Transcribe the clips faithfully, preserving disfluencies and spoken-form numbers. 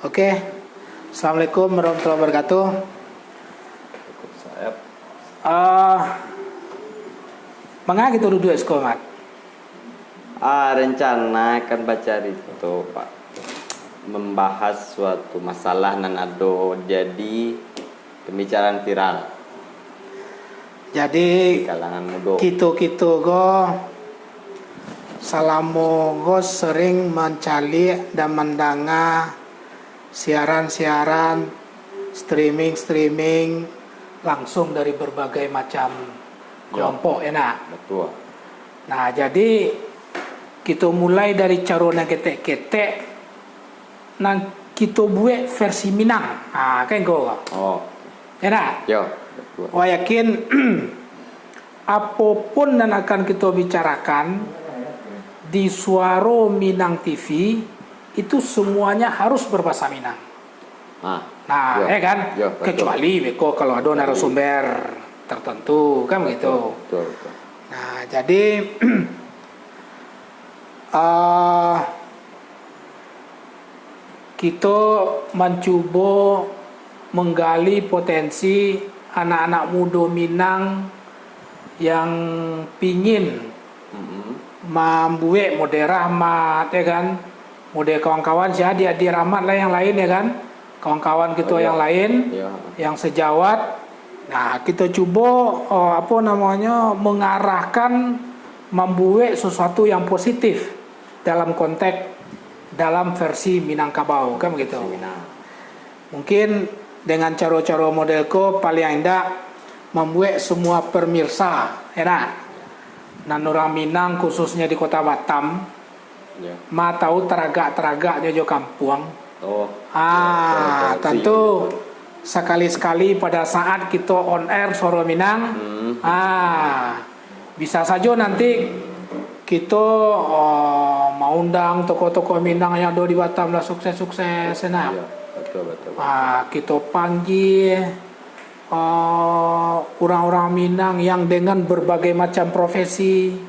Oke. Assalamualaikum warahmatullahi wabarakatuh. Waalaikumsalam. Ah, manga kito duduak siko, Mat? Ah, rencana kan bacarito, Pak. Membahas suatu masalah nan ado jadi pembicaraan viral. Jadi, di kalangan mudo. Kito-kito ko salamo ko sering mancaliak dan mandanga siaran-siaran, streaming-streaming langsung dari berbagai macam, ya, kelompok, ya nak? Betul. Nah, jadi kito mulai dari caro nan ketek-ketek, nan kito buek versi Minang. Ha, kan ko. Oh. Ya nak? Ya, betul. Wah yakin, apo pun nan akan kito bicarakan di Suaro Minang T V, itu semuanya harus berbahasa Minang. Ah, nah, ya, ya kan? Ya, betul. Kecuali beko kalau ada narasumber tertentu, kan begitu. Betul, betul, betul. Nah, jadi, ah, kito mancubo menggali potensi anak-anak mudo Minang yang pingin, mm-mm, mambuek model Rahmat, ya kan? Model kawan-kawan si adik-adik Rahmat lah yang lain, ya kan? Kawan-kawan kito, oh, iya, yang lain, iya, yang sejawat. Nah, kito cubo, eh, apo namonyo, mengarahkan mambuek sesuatu yang positif dalam konteks, dalam versi Minangkabau, kan begitu? Versi Minang. Mungkin dengan caro-caro model ko, paling indak mambuek semua pemirsa, ya nak? Nan urang Minang, khususnya di Kota Batam, ya, ma tahu taragak-taragaknyo jo kampuang. Oh, ah, ya, ya, tantu, iya, iya, sakali-sakali pada saat kito on air Suaro Minang, hmm, ah, bisa sajo nanti kito, oh, maundang tokoh-tokoh Minang yang ado di Batam lah, sukses-sukses, nah. Iya, betul, betul, betul. Ah, kito panggia, eh, urang-urang Minang yang dengan berbagai macam profesi.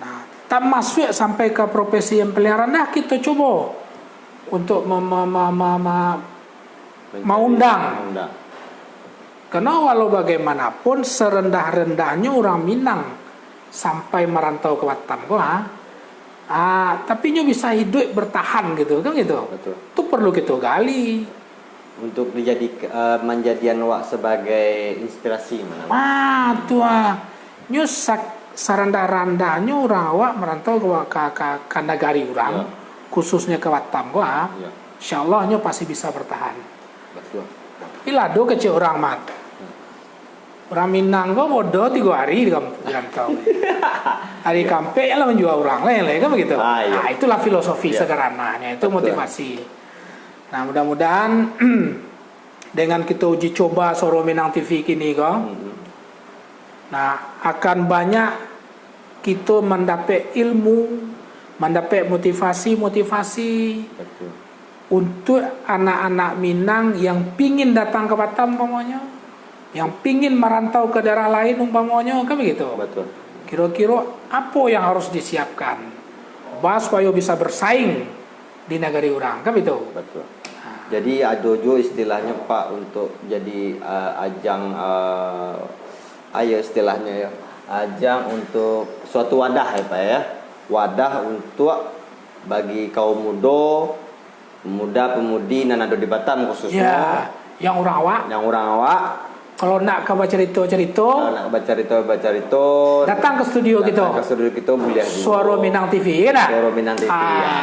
Nah, tamasuak sampai ka profesi yang paling randah, kito cubo untuk ma-, ma-, ma-, ma-, ma-, mencari, maundang. Maundang. Karena walau bagaimanapun, serendah-rendahnyo urang Minang sampai marantau ka Batam ko, ha? Ah, tapi nyo bisa hiduik bertahan gitu, kan gitu. Betul. Tu perlu kito gali. Untuk dijadi, eh, manjadian awak sebagai inspirasi, mana? Ah, tu ah. Nyo sak-, sarandah-randahnyo urang awak marantau ka, ka, ka, ka nagari urang, ya, khususnya ka Batam ko, ah. Ya. Insyaallah nyo pasti bisa bertahan. Betul. Tapi lah ado kecek urang, Mat. Hmm. Urang Minang ko bodoh tigo hari di kamp-, di rantau. Hari, ya, Kampek lah manjua urang lah, kan begitu. Ah, iya. Ah, itulah filosofi, ya, sederhananya, itu, betul, motivasi. Nah, mudah-mudahan dengan kito uji coba Suaro Minang T V kini ko, mm-mm, nah, akan banyak kito mandapek ilmu, mandapek motivasi-motivasi, betul, untuk anak-anak Minang yang pingin datang ka Batam, umpamonyo, yang pingin marantau ka daerah lain, umpamonyo, kan begitu? Betul. Kiro-kiro apo yang harus disiapkan, bah, supayo bisa bersaing di nagari urang, kan begitu? Betul. Ha. Jadi, ado juo istilahnyo, Pak, untuk jadi, eh, ajang, eh, ayo istilahnyo, yo, ajang untuk suatu wadah, ya, Pak, ya. Wadah untuk bagi kaum mudo, pemuda-pemudi nan ado di Batam khususnyo. Ya, yang urang awak. Yang urang awak. Kalau nak ka bacarito-carito, kalau nak bacarito-bacarito, datang ke studio kito. Datang ke studio kito, buliah juo. Suaro Minang T V, ya nak? Suaro Minang T V, ah, ya.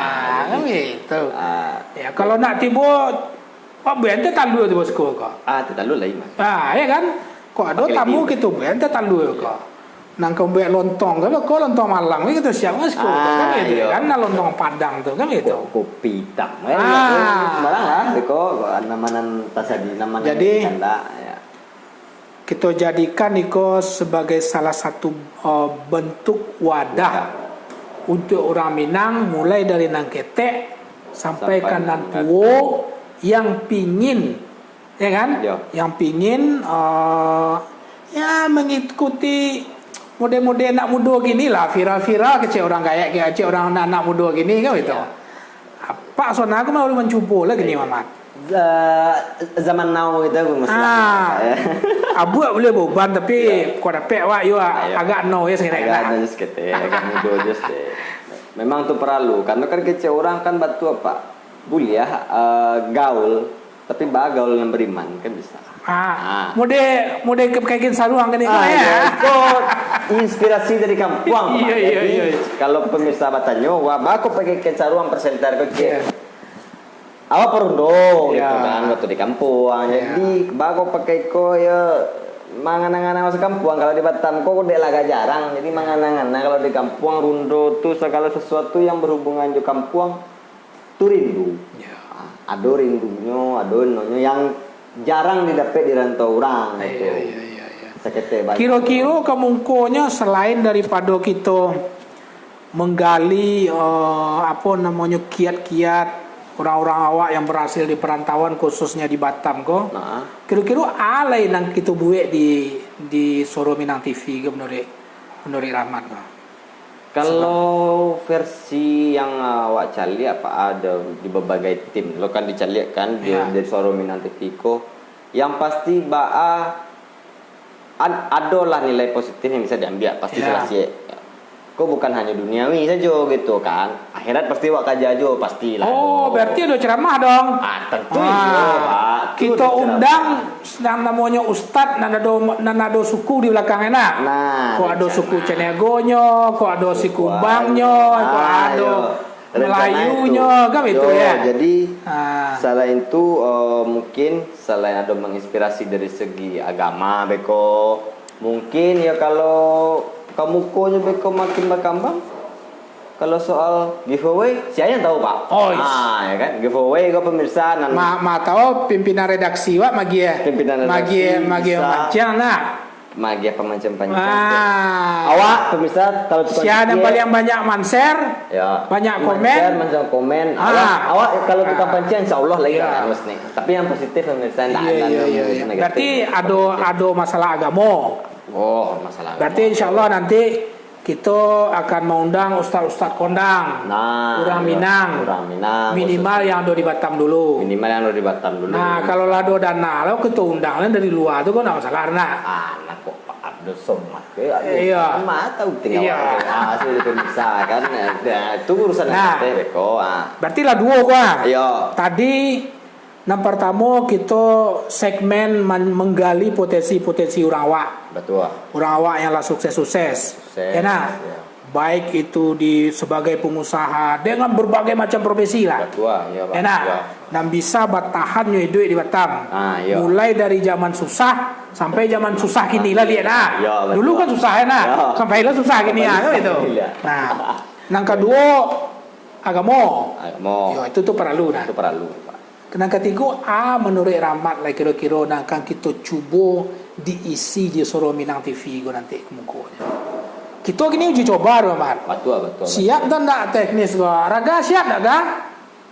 Kan begitu. Ah. Ya, kalau nak tibo, Pak, buek ente talua tu, bosku, ko. Ah, tu talua lain, Mas. Ah, ya kan? Kok ado tamu kito, buek ente talua, ko. Nang ka buek lontong, kan, ko lontong Malang, kan kito siap, Mas, ko. Ah, kan gitu, iya, kan, nah, lontong Padang tu, kan gitu. Ko-, kopi hitam, kan, ah, sembarang lah, ko, ko, nama nan tasadi, nama nan kandak, ya. Jadi, kito jadikan iko sebagai salah satu, eh, bentuk wadah, wadah, untuk urang Minang, mulai dari nan ketek sampai, sampai ka nan tuo, yang pingin, ya kan? Ya. Yang pingin, eh, ya, mengikuti mode-mode anak mudo kini lah, viral-viral kecek urang gaek, kecek urang anak-anak mudo kini, kan gitu. Ya. Pak Sona ko baru mancubo lah kini, Mamat. Za- zaman now gitu aku masih Ah, lama. Abuak boleh bauban, tapi kok dapek awak yo agak no ya sekitar Agak lah. Ada just kete, agak mudo just deh. Memang tu perlu, karena kan kecek orang kan batu apa? Buliah eh, gaul, tapi ba gaul yang beriman kan bisa. Ah, mode mode ke pakai kain saruang kan itu Ah, ya. ya, itu inspirasi dari kampuang. Pak. Iya, iya, Jadi, iya, iya. Kalau pemirsa batanyo, wah, bako pakai kain saruang presenter ko cek. Iya. Awak parundo gitu Iya. kan, waktu di kampuang. Jadi, bako pakai ko ya mangana-ngana masa kampuang kalau di Batam ko dek laga jarang. Jadi mangana-ngana kalau di kampuang rundo tu segala sesuatu yang berhubungan jo kampuang tu rindu. Ya. Ah, Ado rindunyo, ado nonyo yang jarang didapek di rantau urang Iya, gitu. iya, iya, iya. Sakete banyak. Kiro-kiro kemungkonyo selain daripada kito menggali eh, apa namonyo kiat-kiat orang-orang awak yang berhasil di perantauan khususnya di Batam ko. Nah. Kiro-kiro alai nang kito buek di di Suara Minang T V ke menurut menurut Rahmat ko? Kalau versi yang awak caliak apa ada di berbagai tim. Lo kan dicaliak kan di, Ya. Dari Suara Minang T V ko. Yang pasti baa ad, adolah nilai positif yang bisa diambil pasti Ya. Selasiak. Ko bukan hanya duniawi sajo gitu kan. Akhirat pasti awak kaja jo pastilah. Oh, berarti ada ceramah dong. Ah, tentu Ah, iyo, Pak. Tu Kita ada ceramah. Undang nan namonyo ustad nan ado nan ado suku di belakang enak. Nah, Kok ado rencana. Suku Cenegonyo, kok ado Sikumbangnyo, kok Ah, ado yo. Rencana Melayunyo, itu. Kan itu Yo, ya. Jadi Ah. Selain itu eh, mungkin selain ada menginspirasi dari segi agama beko, mungkin ya kalau kamukonyo beko makin berkembang, kalau soal giveaway, siapa yang tahu Pak? Oh, is. Ah, ya kan? Giveaway ko pemirsa nan Ma, ma tahu pimpinan redaksi wak magie. Pimpinan redaksi magie magie bisa. Mancang nak. Magia pamancang-pancang. Ah. Awak pemirsa kalau tukang Siapa yang kecil, paling banyak manser? Ya. Banyak Mancer, komen? Mancer komen. Ah. Awak, awak kalau tukang Ah. pancing insya Allah lagi Ya. kan harus nih. Tapi yang positif pemirsa ndak Iya, ada iya, yang iya, iya. negatif. Berarti ado ado masalah agamo. Oh, masalah. Berarti insya Allah nanti kita akan mengundang ustaz-ustaz kondang. Nah, Orang iya. Minang. Orang Minang. Minimal yang ada di Batam dulu. Minimal yang ada di Batam dulu. Nah, kalau lah ada dana, lah kita undang lah dari luar tu kok ndak masalah nak. Ah, nak kok Pak Abdul Somad ke? Aduh, Iya. Mata uting Iya. awak. Ah, sudah pemirsa kan. Nah, itu urusan Nah. nanti beko. Ah. Berarti lah dua ko ah. Iya. Tadi nan pertama kita segmen man- menggali potensi-potensi orang awak. Betul. Orang awak yang lah sukses-sukses. Sukses, Ya nah. Ya. Baik itu di sebagai pengusaha dengan berbagai macam profesi lah. Betul, ya, Pak. Ya nah. Ya. Nan bisa batahan nyo hidup di Batam. Ah, iya. Mulai dari zaman susah sampai zaman susah kini lah lihat nah. Ya, betul. Dulu kan susah ya nah. Ya. Sampai lah susah kini Sampai ah susah itu. kini lah. Nah, nan kedua agamo. Agamo. Yo, itu tu perlu nah. Itu perlu, Pak. Nan ketigo, ah, menurut Rahmat lah kiro-kiro nan akan kito cubo diisi di Suara Minang T V ko nanti ke mukonyo. Kito kini uji coba tu, Rahmat. Betul, betul. Siap tak ndak teknis ko? Raga siap tak, Ga?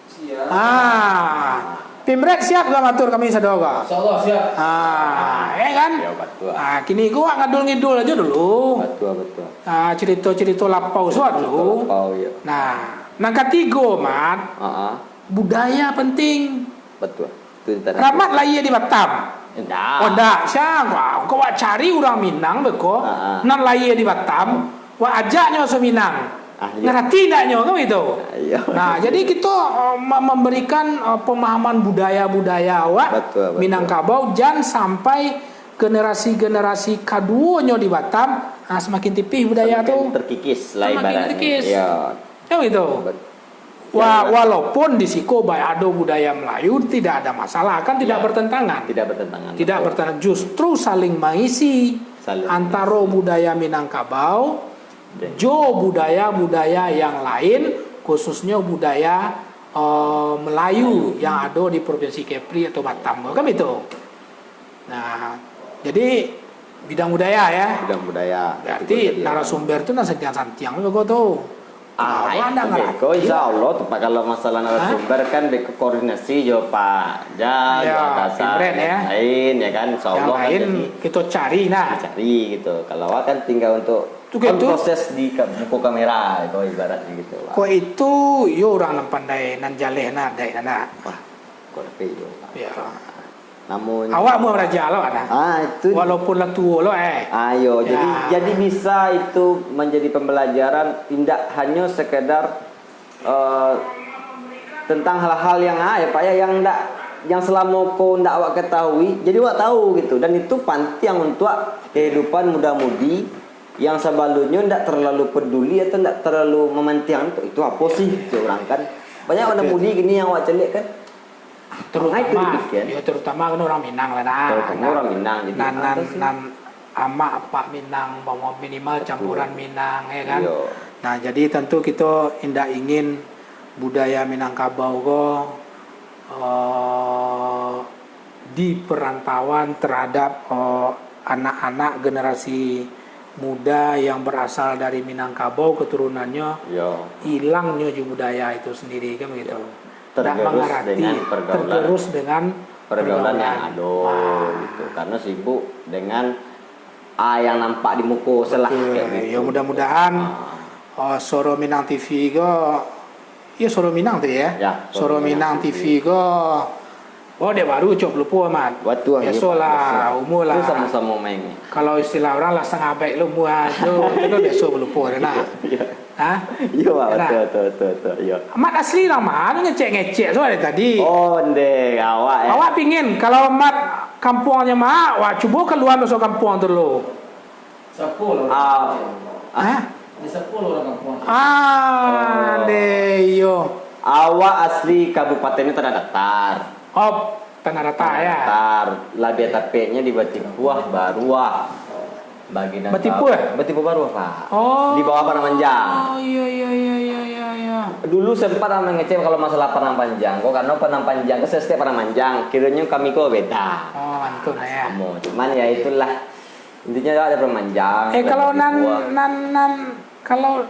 Siap. Ah, Pimret siap ga matur kami sado ko? Insyaallah siap. Ah, ya kan? Ya, betul. Ah, kini ko awak ngadul-ngidul aja dulu. Betul, betul. Ah, cerita-cerita lapau suat dulu. Lapau, ya. Nah, nan katigo, Mat, Ah, ah. budaya penting. Betul. Itu di tanah. Rahmat lahia di Batam. Enggak. Oh, ndak. Sia, wah, kok wak cari urang Minang beko, Ah, ah. Nan lahia di Batam, wak ajak nyo se Minang. Ah, iya. Ngarati ndak nyo, kan gitu? Ah, iya. Nah, jadi kita uh, me- memberikan uh, pemahaman budaya-budaya awak Betul, betul. Minangkabau, jan sampai generasi-generasi kaduonyo di Batam, ah, semakin tipih budaya Semakin tu. Terkikis lah Semakin ibaratnya. terkikis. Ya. Kan gitu. Bet- Wa- Ya. Walaupun di siko baik ado budaya Melayu, tidak ada masalah, kan tidak Ya. bertentangan. Tidak bertentangan. Tidak Betul. Bertentangan, justru saling mengisi Saling antara budaya Minangkabau Dan jo budaya-budaya yang lain, khususnya budaya uh, Melayu yang ada di Provinsi Kepri atau Batam, kan itu. Nah, jadi bidang budaya ya. Bidang budaya. Berarti narasumber tu nan santiang-santiang juga tu. Ah, Awak ndak itu ngarati. beko, insya Allah tempat kalau masalah narasumber kan beko koordinasi jo Pak Ja, Ya, jo atasan Pimret, ya. lain ya kan, insya Yang Allah kan lain jadi kita cari nah. Cari gitu. Kalau awak kan tinggal untuk Tu kan proses di ka-, muko kamera, kalau ibaratnyo gitu, Pak. Kok itu, yo urang nan pandai, nan jaleh, nan adaik, nan nak. Wah, kok tapi yo. Ya. Namun awak mau baraja lo, nah. Ah, itu. Walaupun lah tuo lo, eh. Ayo, jadi, ya, jadi bisa itu menjadi pembelajaran, indak hanya sekedar eh, tentang hal-hal yang, ah, ya, Pak, ya, yang ndak, yang selamo ko ndak awak ketahui, jadi awak tahu gitu. Dan itu pantiang untuak kehidupan muda-mudi yang sabalumnyo ndak terlalu peduli atau ndak terlalu mementingkan itu, itu apo sih, cek urang kan. Banyak muda-mudi kini yang awak caliak kan. Terutama, yo, terutama kan urang Minang lah, nah. Terutama urang Minang, jadi nan, nan, nan amak apak Minang, bahwa minimal campuran Minang, ya kan? Iyo. Nah, jadi tentu kito indak ingin budaya Minangkabau ko, eh, di perantauan terhadap, eh, anak-anak generasi muda yang berasal dari Minangkabau keturunannyo, ilangnyo jo budaya itu sendiri, kan begitu? Ndak tergerus mangarati, dengan pergaulan, tergerus dengan pergaulan yang ado, gitu. Karena sibuk dengan, ah, yang nampak di muko se lah, kayak gitu. Ya, mudah-mudahan, eh, Suaro Minang T V ko, ya, Suaro Minang tu ya. Ya, Suaro Minang T V ko. Oh, dek baru cok pelupo, Mat. Batua, biasolah, umua lah. Itu samo-samo main. Kalau istilah urang lah sangabaik lo mua tu, itu kan biaso pelupo tu nah. Iya. Hah? Iyo, Pak. Betul, betul, betul, betul. Iyo. Mat asli urang ma tu ngecek-ngecek tu dari tadi. Oh, ndeh, awak, ya. Awak pingin, kalau Mat kampuangnyo ma, wah, cubo kalua basuo kampuang tu dulu. Sapo lah urang kampuang? Hah? Di sapo lah urang kampuang? Ah, ndeh, iyo. Awak asli kabupatennyo Tanah Datar. Oh, Tanah Datar, ya. Tanah Datar, labiah tapeknyo di Batipuah Baruah. Baginda Batipuah? Batipuah Baruah, Pak. Oh. Di bawah Padang Panjang. Iya, iya, iya, iya, iya, iya. Dulu sempat lah mengecek kalau masalah Padang Panjang ko, karena Padang Panjang ko setiap Padang Panjang, kironyo kami ko beda. Oh, antun, ya. Samo, cuman ya itulah. Intinya ada Padang Panjang. Eh, kalau nan, nan, nan, kalau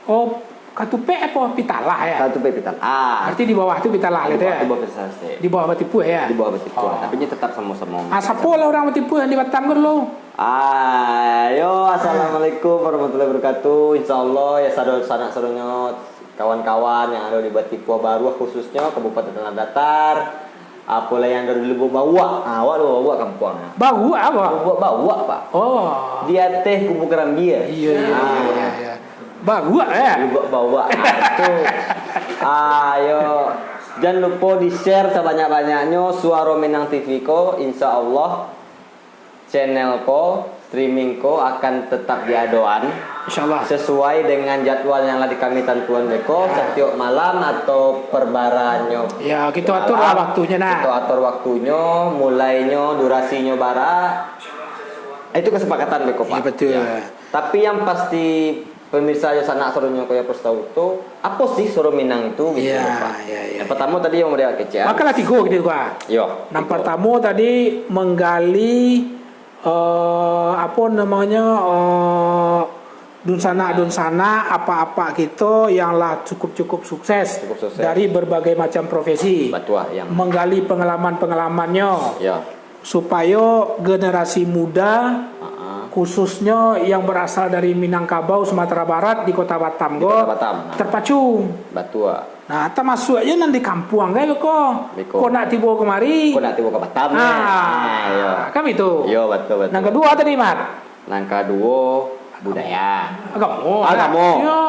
Oh, Katupek apo Pitalah, ya? Katupek Pitalah. Ah. Berarti di bawah tu Pitalah gitu, ya? Di bawah Pitalah, Stek. Di bawah Batipuah, ya? Di bawah Batipuah. Oh. Tapi nyo tetap samo-samo. Ah, sapo lah urang Batipuah di Batam ko dulu? Ah, yo, assalamualaikum warahmatullahi wabarakatuh. Insyaallah, ya, sado-, sanak sadonyo, kawan-kawan yang ado di Batipuah Baruah, khususnyo Kabupaten Tanah Datar. Apo lah yang dari Lubuk Bawak. Ah, awak Lubuk Bawak kampuang. Bawak apo? Lubuk Bawak, Pak. Oh. Di ateh Kubu Karambia. Iya, iya, iya, iya, iya. Bawak, ya? Lubuk Bawak. Ah, tu. Ah, yo. Jan lupo di-share sabanyak-banyaknyo Suaro Minang T V ko, insyaallah. Channel ko, streaming ko akan tetap diadoan. Insyaallah. Sesuai dengan jadwal yang lah di kami tantuan beko, ya, satiok malam atau perbaranyo. Ya, kito atur lah waktunyo, nah. Kito atur waktunyo, mulainyo, durasinyo bara. Itu kesepakatan beko, Pak. Ya, betul. Ya. Tapi yang pasti, pemirsa, yo sanak sadonyo ko yo harus tahu tu, apo sih Suaro Minang itu, gitu, Pak. Iya, iya, iya. Yang pertamo tadi yang udah kecek. Makalah tigo gitu, Pak. Yo, tigo. Yang pertamo tadi menggali, eh, apo namonyo, eh, dunsanak-dunsanak, apak-apak kito yang lah cukup-cukup sukses, cukup sukses, dari berbagai macam profesi. Batua, yang menggali pengalaman-pengalamannya. Ya. Supayo generasi muda, ha-ha, khususnyo yang berasal dari Minangkabau, Sumatera Barat, di Kota Batam ko, di Kota Batam, nah, terpacu. Batua. Nah, tamasuak jo nan di kampuang kan ko. Beko. Ko nak tibo kamari. Ko nak tibo ka Batam, ah, kan? Ah, yo. Kan itu. Yo, batua, batua. Nan kaduo tadi, Mat. Nan kaduo, budaya. Agamo. Agamo. Yo.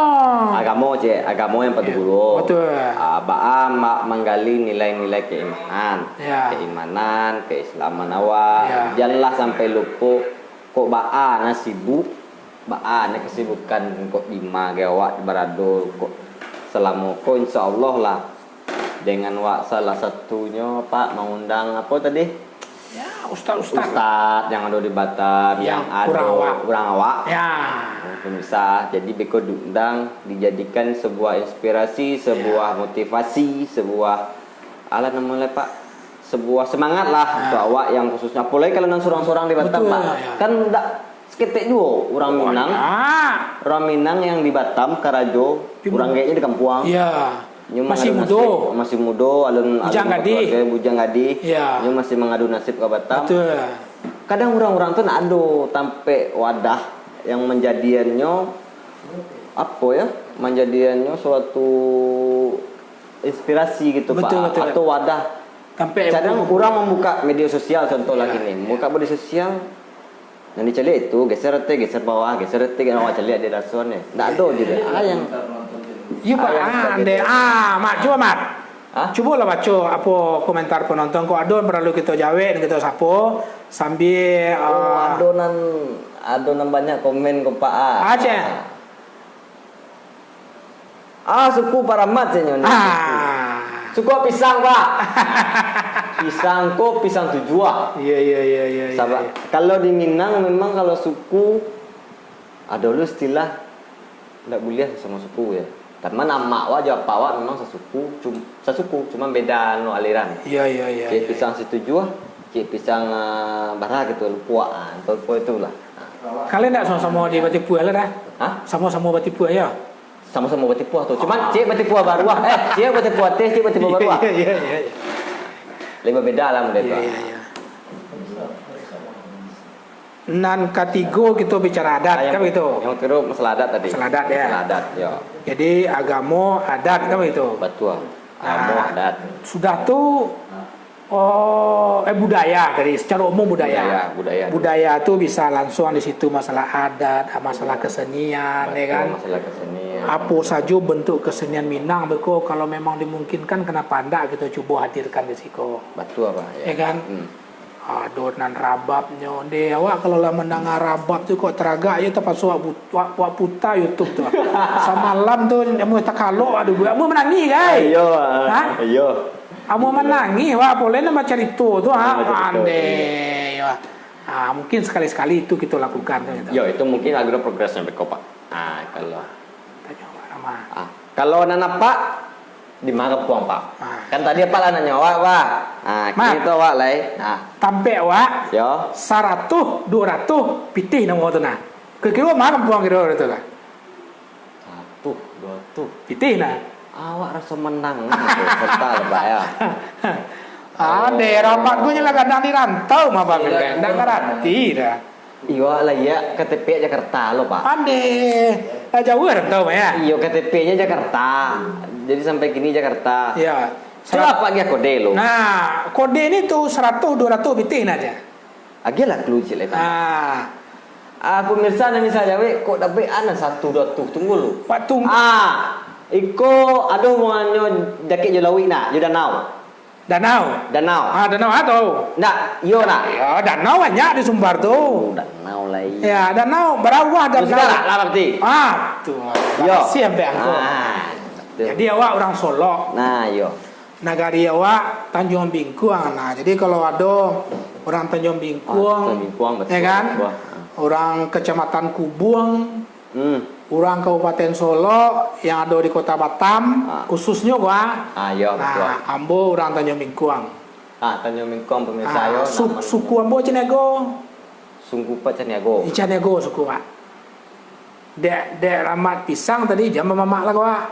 Agamo, cek. Agamo yang patut dulu. Betul. Ah, baa ma-, manggali nilai-nilai keimanan. Ya. Keimanan, keislaman awak. Ya. Janlah sampai lupo, kok baa nan sibuk, baa nan kesibukan, kok dima ge awak barado, kok selamo ko, insyaallah lah. Dengan wak salah satunyo, Pak, mangundang apo tadi? Ya, ustad-ustad. Ustad yang ado di Batam, yang ado kurang awak. Kurang awak. Ya. Pemirsa, jadi beko diundang, dijadikan sebuah inspirasi, sebuah motivasi, sebuah, alah namo lai, Pak, sebuah semangat lah untuk awak yang khususnya. Apalagi kalau nan surang-surang di Batam, Pak. Betul, ya. Kan ndak Saketek juo urang Minang, urang Minang yang di Batam karajo, urang gaeknyo di kampuang. Iya. Nyo masih mudo, alun, alun bakeluarga, bujang gadih. Iya. Nyo masih mangadu nasib ka Batam. Betul. Kadang urang-urang tu ndak ado tampek wadah, Yang manjadiannyo, apo yo, manjadiannyo suatu inspirasi gitu, Pak. Betul, betul. Atau wadah. Sampai kadang urang mambuka media sosial, contoh lah kini. Mambuka media sosial, nan dicaliak itu, geser atas, geser bawah, geser atas, geser bawah, caliak di rasoan ni. Ndak ado je deh. Ah, yang Iyo, Pak. Ah, yang Ah, ande, ah, Mat, cubo, Mat. Hah? Cubolah baco apo komentar penonton, kok ado yang paralu kito jawek, kito sapo, sambil, Oh, ah, ado nan, ado nan banyak komen ko, Pak, ah. Ah, cek. Ah, suku Paramat, cek nyo ni. Ah. Suku pisang, Pak. Pisang ko, pisang tujuah. Iya, iya, iya, iya, iya, Sabab, iya. Kalau di Minang memang kalau suku, ado lu istilah, ndak buliah samo suku, ya. Cuman amak wak jo apak wak memang sasuku, cum-, sasuku, cuman beda anu aliran. Iya, iya, iya, Cik iya. Pisang Situjuah, Cik Pisang, ah, bara gitu, lupo, ah, lupo itulah. Ah. Kalian ndak samo-samo di Batipuah lah dah? Hah? Samo-samo Batipuah, ya? Samo-samo Batipuah tu. Cuman Ah. Cik Batipuah baruah, eh, Cik Batipuah ateh, Cik Batipuah baruah. Iya, iya, iya, iya. Lebih beda lah model Iya, tu. iya, iya. Nan katigo kito bicara adat, Ah, yang kan begitu? Yang ketiga masalah adat tadi. Masalah adat, ya. Masalah adat, ya. Jadi, agamo, adat, kan begitu? Betul. Agamo, Ah, adat. Sudah tu, oh, eh, budaya tadi, secara umum budaya. Budaya, budaya dulu. Budaya tu bisa langsung di situ masalah adat, masalah kesenian, Betul, ya kan? Masalah kesenian. Apo sajo bentuk kesenian Minang beko, kalau memang dimungkinkan, kenapa ndak kito cubo hadirkan di siko? Betul, Pak, ya. Ya kan? Hmm. Ado nan rababnyo. Deh, awak kalau lah mandanga rabab tu kok taragak je, tapaso awak but-, awak, awak puta YouTube tu. Samalam tu, amuah takalok ado buek. Amuah manangih, kai? Iyo, ah, Ha? iyo. Amuah manangih, wak, apo lai nan bacarito tu, ha? Ah, bacarito. Andeh, wak. Ah, mungkin sekali-sekali itu kito lakukan, kan, gitu. Yo, itu mungkin agak progresnya beko, Pak. Ah, kalau Tanyo awak, Rama. Ah, kalau nan apak, di ma kampuang, Pak? Ah. Kan tadi apak lah nanyo awak, Pak. Ah, Ma. Kini tu awak lai. Ah. Tampek awak, Yo. saratuh, duo ratuh, pitih namo tu nah. Kiro-kiro ma kampuang kiro tu lah? Saratuh, duo ratuh. Pitih nah. Awak raso manang gitu, serta lah, Pak, ya. Ah, daerah Mat ko nyo lah kadang di rantau mah, Bang, Iya, kan? Ndak ngarati dah. Iyo lah, iya, K T P Jakarta lo, Pak. Andeh. Lah jauah rantau mah, ya? Iyo, K T P-nya Jakarta. Jadi sampai kini Jakarta. Iya. Coba Pak agiah kode lo. Nah, kode ni tu saratuh, duo ratuh pitih nah aja. Agiah lah clue ciek lai, Pak. Ah. Ah, pemirsa, nan bisa jawek, kok dapek anak satu, duo tuh, tunggu lu. Pak, tunggu. Ah, iko ado hubungannyo dakek jo lauik nak, jo danau. Danau? Danau. Ah, danau atau? Ndak, iyo nak. Ya, danau banyak di Sumbar tu. Oh, danau lai. Ya, danau, barawah danau. Musti galak lah berarti. Ah, tu. Iyo. Siap, Bang. Ah, betul. Jadi awak urang Solok. Nah, iyo. Nagari awak Tanjuang Bingkuang. Nah, jadi kalau ado urang Tanjuang Bingkuang, Ah, Tanjuang Bingkuang, ya betul, kan? Betul. Ah. Urang Kecamatan Kubung, Hmm. urang Kabupaten Solok yang ado di Kota Batam, Ah. khususnyo gua. Ah, iyo, betul. Nah, ambo urang Tanjuang Bingkuang. Ah, Tanjuang Bingkuang, pemirsa, Ah, yo, su-, nama suku ambo Caniago. Suku Pak Caniago. Caniago suku, Pak. Dek, dek Rahmat Pisang tadi, jan bamamak lah kau, ah.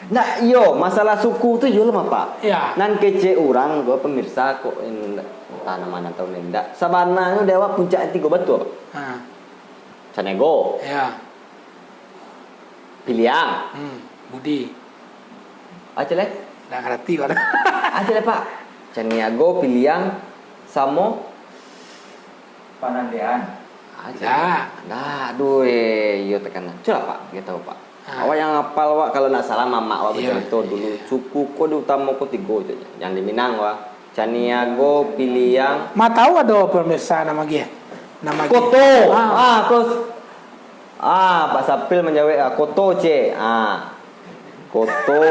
Ndak, iyo, masalah suku tu iyo lah, Pak. Ya. Nan kecek urang, kau pemirsa, kok, en-, entah nama nan tahu ni, ndak. Sabananyo dek awak puncak tigo batua, Pak. Ha. Caniago. Ya. Piliang. Hmm, Budi. Aca lai? Ndak ngarati, Pak. Aca lai, Pak. Caniago, Piliang, samo Panandean. Aca lai. Ndak. Ndak, aduh, eh, iyo takana. Cubolah, Pak, bagi tahu, Pak. Ah. Awak yang hafal, Pak, kalau ndak salah, mamak awak Iyo, bacarito dulu. iyo. Suku ko diutamo ko tigo, caknyo. Yang di Minang, Pak. Caniago, Piliang. Ma tahu ado pemirsa nan agiah? Nan agiah. Koto. Ah. Ah, terus Ah, Pak Sapil manjawek, ah, koto, cek. Ah. Koto.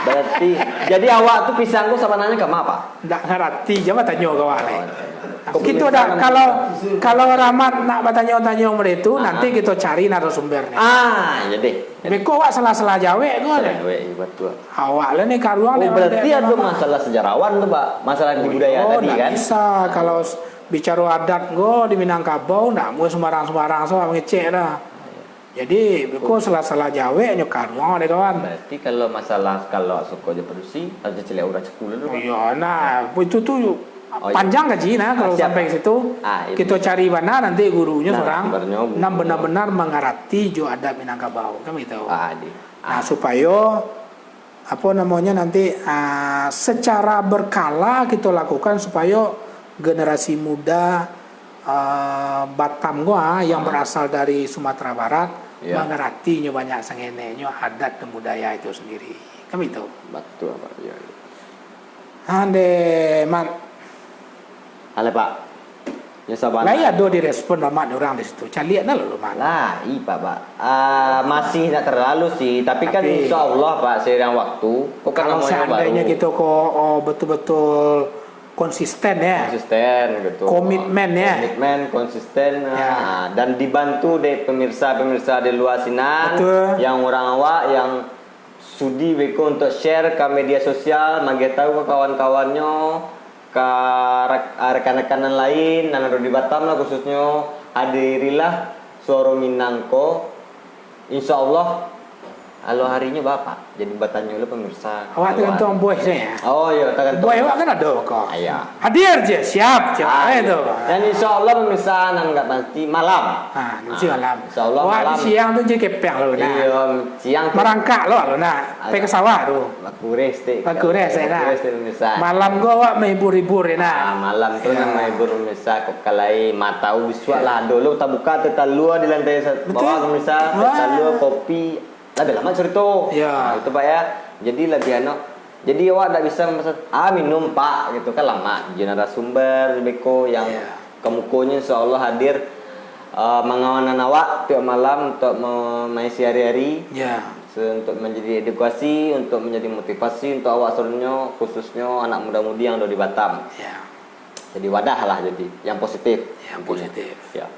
Berarti, jadi awak tu pisang tu sabananyo ka ma, Pak? Ndak ngarati, jan batanyo ka awak lai. Oh, ndak. Kito dah, kalau, kalau Rahmat nak batanyo-tanyo model itu, Ah. nanti kito cari narasumber ni. Ah, iyo deh. Beko awak salah-salah jawek ko. Salah jawek, iyo, betul. Awak lah ni karuang Oh, ni, berarti Rahmat. ado masalah sejarawan tu, Pak. Masalah di Oh, budaya iyo, tadi, ndak kan? bisa. Kalau s-, bicaro adat ko di Minangkabau, ndak mungkin sumbarang-sumbarang so mangecek dah. Jadi, beko salah-salah jawek nyo karuang deh, kawan. Berarti kalau masalah, kalau suko jo padusi, harus caliak urang suku dulu, Pak. Iyo, nah, itu tu Oh, iya. Panjang kaji nah, kalau sampai ka situ. Ah, iya, kito cari bana nanti gurunyo surang nan benar-benar mangarati jo adat Minangkabau, kan gitu. Ah, di. Nah, supayo, apo namonyo, nanti, ah, secara berkala kito lakukan supayo generasi muda, ah, Batam ko, ah, yang berasal dari Sumatera Barat, iya, mangaratinyo banyak sangeneknyo adat dan budaya itu sendiri. Kan itu. Batua, Pak. Iya, iya. Ande, Mat. Halo, Pak. Ya, sabar. Lai ado direspon Mat urang di situ. Caliak nah lo, Mat. Lah, i, Pak, Pak. Ah, masih nak terlalu sih, tapi kan insya Allah, Pak, seiring waktu. Kok kan kalau namanya seandainya baru. Kito ko, oh, betul-betul konsisten ya. Konsisten gitu. Komitmen ya. Komitmen, konsisten. Ya. Ah, dan dibantu dek pemirsa-pemirsa di luar sinan, betul, yang urang awak yang sudi beko untuk share ka media sosial, mageh tahu ka kawan-kawannyo, ka rek-, rekan-rekan nan lain, nan ado di Batam lah khususnyo, hadirilah Suaro Minang ko. Insya Allah, alo harinyo bapak, jadi batanyo lo pemirsa. Awak tergantung bos sajo ya. Oh, iya, tergantung. Bos awak kan ado ko. Ah, iya. Hadir je, siap je. Ah, eh, iya. Dan insya Allah pemirsa nan nggak pasti malam. Ah, nanti malam. Insya Allah malam. Awak di siang tu je kepeng lo nah. Iya, siang tu. Marangkak lo, lo nah. Pai ka sawah tu. Bakureh stik. Bakureh stik nah. Bakureh stik, pemirsa. Malam ko awak mahibur-hibur ya nah. Ah, malam tu nah mahibur pemirsa, kok kalai matau bisuak lah ado lo tabuka tetalua di lantai sa-, bawah pemirsa, tetalua, kopi. Lah, dah lama cerita. Ya. Nah, itu, Pak, ya. Jadi, lebih anu. Jadi, awak ndak bisa masak, "Ah, minum, Pak," gitu kan, lama. Jin narasumber beko yang kamukonyo, insya Allah, hadir, eh, mangawanan awak tiap malam untuk me-, mengisi hari-hari. Ya. Se-, untuk menjadi edukasi, untuk menjadi motivasi untuk awak seluruhnyo, khususnyo anak muda-mudi yang ada di Batam. Ya. Jadi, wadah lah, jadi yang positif. Yang positif. Ya.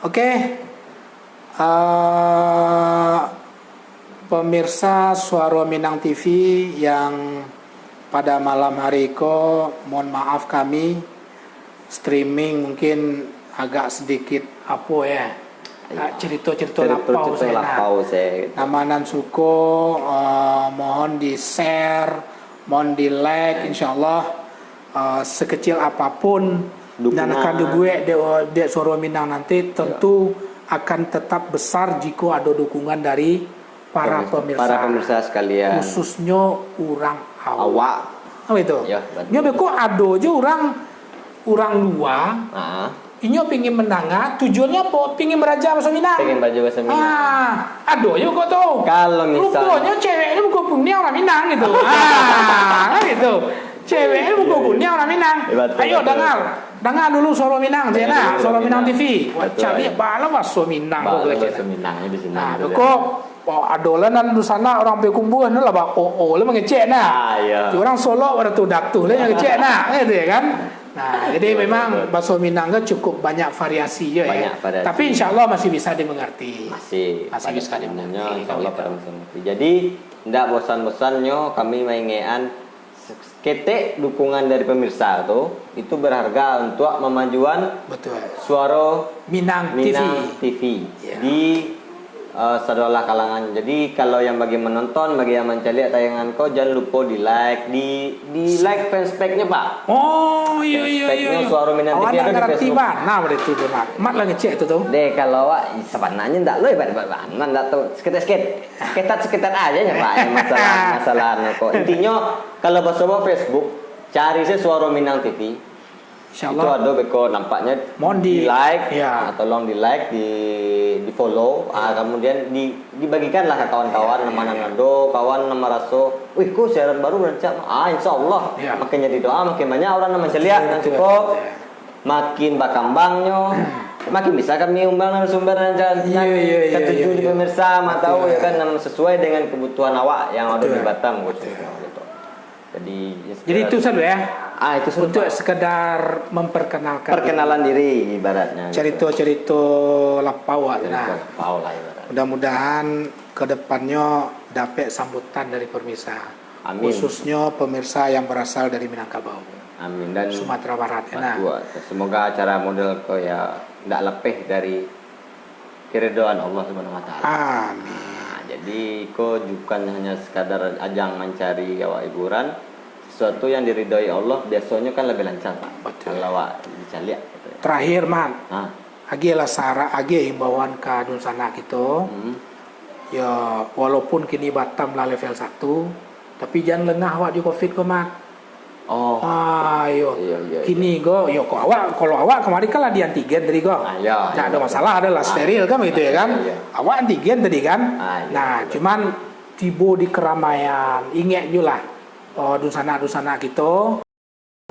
Oke. Eh, pemirsa Suaro Minang T V yang pada malam hari ko, mohon maaf kami streaming mungkin agak sedikit apo ya, cerita-cerita lapau sajo nah. Nama nan suko, eh, mohon di-share, mohon di-like, insyaallah, eh, sekecil apapun nan akan dibuek dek, dek Suaro Minang nanti, tentu akan tetap besar jiko ado dukungan dari para pemirsa. Para pemirsa sekalian. Khususnyo urang awak. Awak. Apa itu? Ya, betul. Nyo beko ado je urang, urang lua. Inyo pingin mandanga, tujuannyo apo? Pingin baraja bahaso Minang. Pingin baraja bahaso Minang. Ah, ado juo kok tu. Kalau misal ruponyo cewek ni muko kuniang urang Minang gitu. Ah, kan gitu. Cewek ni muko kuniang urang Minang. Betul, betul. Ayo danga. Danga dulu Suaro Minang je nah. Suaro Minang T V. Wah, caliak baa lah bahaso Minang tu. Bahaso Minang di sini. Nah, tu kok, oh, ado lah nan dunsanak urang Payakumbuah tu lah ba-o-o lah mangecek nah. Ah, iya. Urang Solok pada tu datuh lah mangecek nah. Kan gitu ya kan? Nah, jadi memang bahaso Minang kan cukup banyak variasi je ya. Banyak variasi. Tapi insyaallah masih bisa dimengerti. Masih. Masih bisa dimengerti. Insyaallah pada bisa mengerti. Jadi, ndak bosan-bosannyo kami maingekan se-, ketek dukungan dari pemirsa tu, itu berharga untuk memajuan Suaro Minang T V. Minang T V. Ya. Di eh, sadolah kalangan. Jadi, kalau yang bagi menonton, bagi yang mancaliak tayangan ko, jangan lupo di-like, di, di-like fanspage-nyo, Pak. Oh, iya, iya, iya. Fanspage-nyo Suaro Minang T V. Awak ndak ngarati bana pada itu, Mat. Mat lah ngecek tu, tu. Deh, kalau awak, sabananyo ndak lo hebat-hebat bana, ndak tahu. Seketek-seketek. Seketek-seketek aja nya, Pak. Yang masalah, masalah anu ko. Intinyo, kalau basobok Facebook, cari saja Suaro Minang T V. Insyaallah. Itu ado beko nampaknyo. Mohon di-like, ya. Ah, tolong di-like, di, di-follow, ah, kemudian di, dibagikanlah ke kawan-kawan, ya, mana ado kawan nan maraso, "Wih, ko siaran baru rancak." Ah, insyaallah. Ya. Makin jadi doa, makin banyak urang nan mancaliak, betul, nan suko, betul, ya, makin bakambangnyo, makin bisa kami undang narasumber nan ja-, iya, nan iya, iya, katuju iya, di iya, pemirsa, mah tahu, betul, ya kan, nan sesuai dengan kebutuhan awak yang ada di Batam, betul, gitu. Jadi, ya, itu saja ya. Ah, itu saja, untuk Pak. Sekedar memperkenalkan diri. Perkenalan diri ibaratnya, gitu. Cerita-cerita lapau lah, nah. Cerita lapau lah ibaratnya. Mudah-mudahan ke depannyo dapek sambutan dari pemirsa. Amin. Khususnyo pemirsa yang berasal dari Minangkabau. Amin. Dan Sumatera Barat, ya, nah. Batua. Semoga acara model ko ya ndak lepeh dari keridoan Allah Subhanahu wa Taala. Amin. Nah, jadi, ko bukan hanya sekadar ajang mancari awak hiburan, Sesuatu yang diridhoi Allah biasonyo kan lebih lancar, Pak. Betul. Kalau awak dicaliak gitu ya. Terakhir, Mat. Ha. Agiahlah syarat, agiah himbauan ka dunsanak kito. Hmm. Ya, walaupun kini Batam lah level satu, tapi jan lengah awak jo covid ko, Mat. Oh. Ah, iyo. Iyo, iyo, iyo. Kini ko, yo kok awak, kalau awak kamari kan lah di antigen tadi ko. Ah, iyo, iyo, betul. Ndak ado masalah, ado lah steril kan begitu ya kan? Iyo, iyo. Awak antigen tadi kan? Ah, iyo, nah, betul. Cuman tibo di keramaian, ingek julah, oh, dunsanak-dunsanak kito.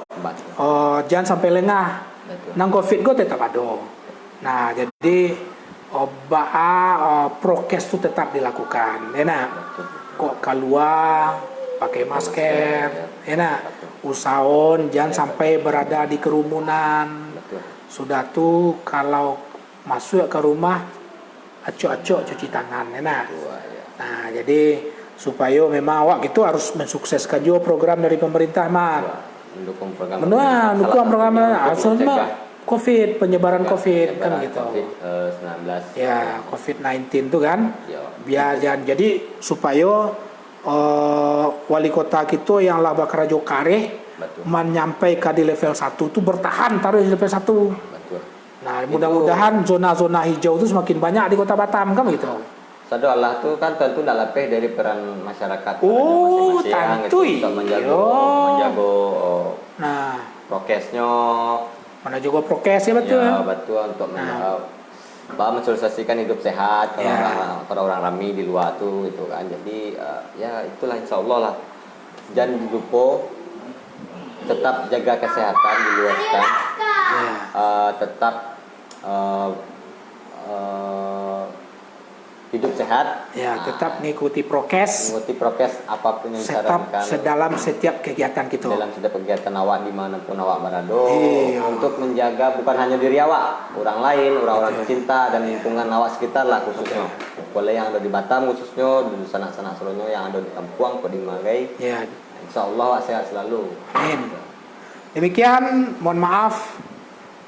Betul. Oh, jan sampai lengah. Betul. Nang covid ko tetap ado. Nah, jadi, oh, baa, oh, prokes tu tetap dilakukan, ya nak? Betul. Kok kalua, pakai masker, masker, ya. Ya nak? Betul. Usahaon jan, ya, sampai, betul, berada di kerumunan. Betul. Sudah tu, kalau masuak ka rumah, acok-acok cuci tangan, ya nak? Betul, ya. Nah, jadi supayo memang awak gitu harus mensukseskan juo program dari pemerintah, Mat. Ya, mendukung program pemerintah. Mendukung, salah satunya program untuk mencegah covid, penyebaran covid, kan penyebaran gitu. Covid, eh, sembilan belas. Ya, covid nineteen tu kan. Ya. Biar jan, jadi supayo, eh, wali kota kito yang lah bakarajo kareh, betul, manyampaikan di level satu tu bertahan taruh di level satu. Betul. Nah, itu, mudah-mudahan zona-zona hijau tu semakin banyak di Kota Batam, kan begitu? Sado alah tu kan tantu ndak lapeh dari peran masyarakat, oh, perannya masing-masing, tantu, gitu, untuk menjaga, iyo, menjaga, oh, nah, prokesnyo. Mana juga prokes ya, betul? Ya, betul, untuk men-, nah, eh, apa, mensosialisasikan hidup sehat, kalau, ya, orang, kalau orang rami di luar tu gitu kan. Jadi, eh, ya itulah, insya Allah lah. Jan lupo tetap jaga kesehatan di luar kan. Ya. Eh, tetap, eh, eh, hidup sehat. Ya, tetap ngikuti prokes. Mengikuti prokes apapun yang disarankan. Tetap sedalam setiap kegiatan kita. Dalam setiap kegiatan awak, di mana pun awak berada, iya, untuk menjaga bukan hanya diri awak, orang lain, orang-orang, betul, tercinta, dan, iya, lingkungan awak sekitar lah khususnya. Betul. Boleh yang ada di Batam khususnya, di sanak-sanak seluruhnya yang ada di kampuang, kok di Magai. Iya. Insya Allah awak sehat selalu. Amin. Demikian, mohon maaf,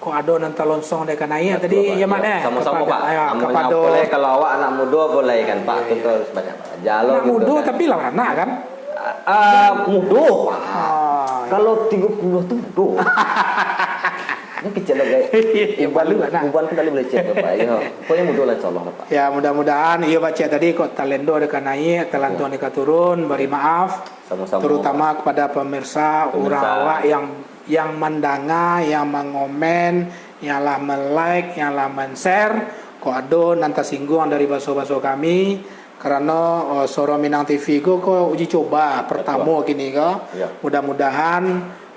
kok ado nan talonsong dek kanai tadi, betul, Pak. Ya, Mat, ya, eh, sama-sama, kepada, Pak. Ya, namanya kepada, apo lai, kalau awak anak mudo apo lai kan, Pak, iya, iya, kita harus banyak belajar. Anak gitu mudo kan. Tapi lah anak kan? Ah, ah, mudo, Pak. Ah, iya. Kalau tigo puluah tu mudo. Ini kecil lah, guys. Iya, iya, uban, malu lah, nah. Uban pun tak boleh lecet, Pak. Ya, pokoknya mudo lah, insya Allah lah, Pak. Ya, mudah-mudahan, iyo, Pak Cik, tadi kok talendo dek kanai, talantuang dek katurun, bari maaf. Sama-sama, terutama, Pak, kepada pemirsa, pemirsa, urang awak yang, yang mandanga, yang mangomen, yang lah men-like, yang lah men-share. Kok ado nan tasingguang dari baso-baso kami, karano, oh, Suaro Minang T V ko, ko uji coba pertamo kini ko. Betul. Ya. Mudah-mudahan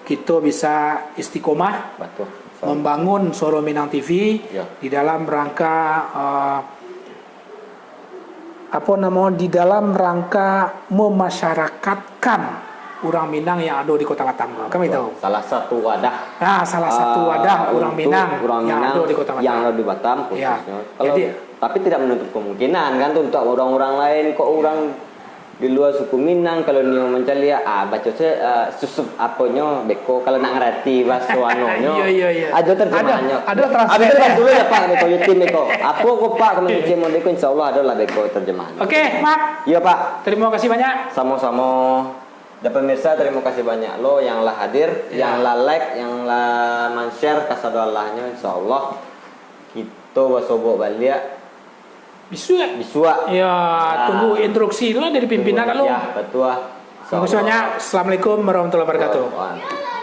kito bisa istiqomah, betul, membangun Suaro Minang T V, ya, di dalam rangka, eh, apo namo, di dalam rangka memasyarakatkan urang Minang yang ado di Kota Batam tu. Kan betul. Salah satu wadah, ah, salah satu, ah, wadah urang Minang yang ado di Kota Batam. Yang ado di Batam, ya, khususnya. Kalau, jadi, tapi tidak menutup kemungkinan kan tu untuk orang-orang lain, kok orang di luar suku Minang, kalau nio mancaliak, ah, baco se, ah, susup aponyo beko, kalau nak ngarati bahaso anonyo. Iya, iya, iya. Ado terjemahannya. Ado, ado translate-nya. Abis tu dulu ya, Pak, beko YouTube beko. Apo ko, Pak, kalau ngecek model ko, insya Allah ado lah beko terjemahan. Oke, Mat. Iya, Pak. Terima kasih banyak. Sama-sama. Dan pemirsa, terima kasih banyak lo yang lah hadir, ya, yang lah like, yang lah men-share, kasado alahnyo, insya Allah kito basobok baliak. Bisuak. Bisuak. Ya, ya, tunggu instruksi dulu dari pimpinan dulu. Ya, betul lah. Terima kasih banyak. Assalamualaikum warahmatullahi wabarakatuh. Waalaikumsalam.